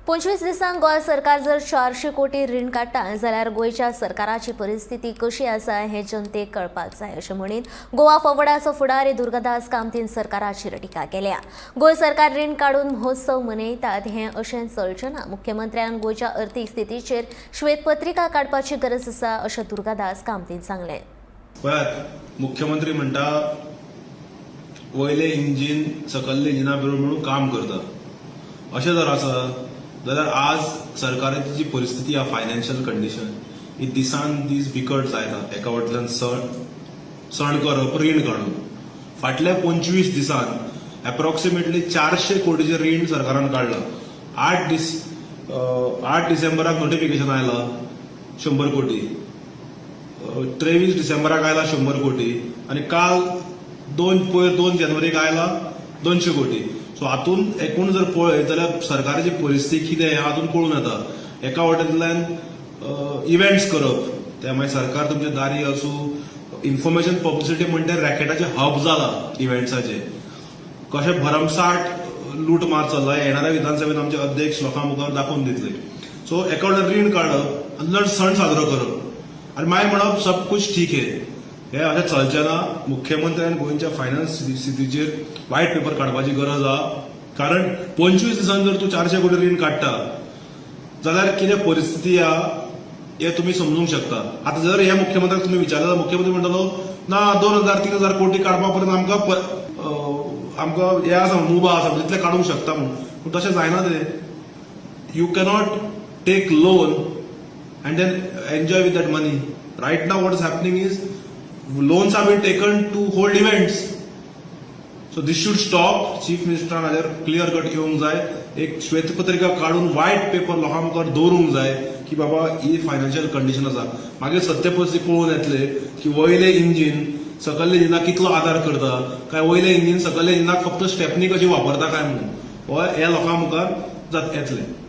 25 दिसांक गोंय सरकार जर 400 कोटी रीण काडटा जाल्यार गोंयच्या सरकाराची परिस्थिती कशी आसा हें जनतेक कळपाक जाय, अशें म्हणीत गोवा फॉरवर्डाचो फुडारी दुर्गादास कामतीन सरकाराचेर टिका केल्या. गोंय सरकार रीण काडून महोत्सव मनयतात हें अशें चलचें ना. मुख्यमंत्र्यान गोंयच्या अर्थीक स्थितीचेर श्वेतपत्रिका काडपाची गरज आसा, अशें दुर्गादास कामतीन सांगलें. पळयात, मुख्यमंत्री म्हणटा, वयलें इंजीन सकल्ले इंजिना बरोबर म्हणून काम करता. अशें जर आसा जाल्यार आज सरकाराची जी परिस्थिती आहा, फायनान्शियल कंडिशन ही दिसान दीस बिकट जायत आहा. एका वटल्यान सण सण करप रीण काडून. फाटल्या 25 दिसान एप्रॉक्सिमेटली 400 कोटीचें रीण सरकारान काडलां. 8 डिसेंबराक नोटिफिकेशन आयलां 100 कोटी, 23 डिसेंबराक आयला 100 कोटी आनी काल दोन पयर 2 जानेवारीक आयला 200 कोटी. सो हातून एकूण जर पळयत जाल्यार सरकाराची परिस्थिती कितें हें हातून कळून येता. एका वटेंतल्यान इव्हेंट्स करप, ते मागीर सरकार तुमच्या दारी आसूं, इन्फॉर्मेशन पब्लिसिटी म्हणटे रॅकेटाचे हब जाला. इव्हेंट्साचे कशें भरमसाठ लूट मार चल्ला, येणाऱ्या विधानसभेत आमचे अध्यक्ष लोकां मुखार दाखोवन दितले. सो एका वटेन रीण काडप आनी सण साजरो करप आनी मागीर म्हणप सब कुछ ठीक है, हे अशें चलचें ना. मुख्यमंत्र्यान गोंयच्या फायनान्स स्थितीचेर व्हायट पेपर काडपाची गरज आहा, कारण 25 दिसांनी जर तूं 400 कोटी रीण काडटा जाल्यार कितें परिस्थिती आहा हें तुमी समजूंक शकता. आतां जर ह्या मुख्यमंत्र्याक तुमी विचारले जाल्यार मुख्यमंत्री म्हणटलो, ना, 2000 3000 कोटी काडपा पर्यंत आमकां हें आसा, मुभा आसा, तितले काडूंक शकता म्हूण. पूण तशें जायना तें. You cannot take loan and then enjoy with that money. Right now what is happening is loans are been taken to hold events. So this should stop. Chief मिनिस्टरान हाजेर क्लियर कट येवंक जाय, एक श्वेतपत्रिका काडून व्हायट पेपर लोकां मुखार दवरूंक जाय की बाबा, ही फायनान्शियल कंडिशन आसा. मागीर सत्य परिस्थिती कळून येतले की वयले इंजीन सकल्ले इंजिनाक कितलो आदार करता काय वयले इंजीन सकल्ले इंजिनाक फक्त स्टेपनी कशी वापरता काय म्हणून हो ह्या लोकां मुखार जात येतले.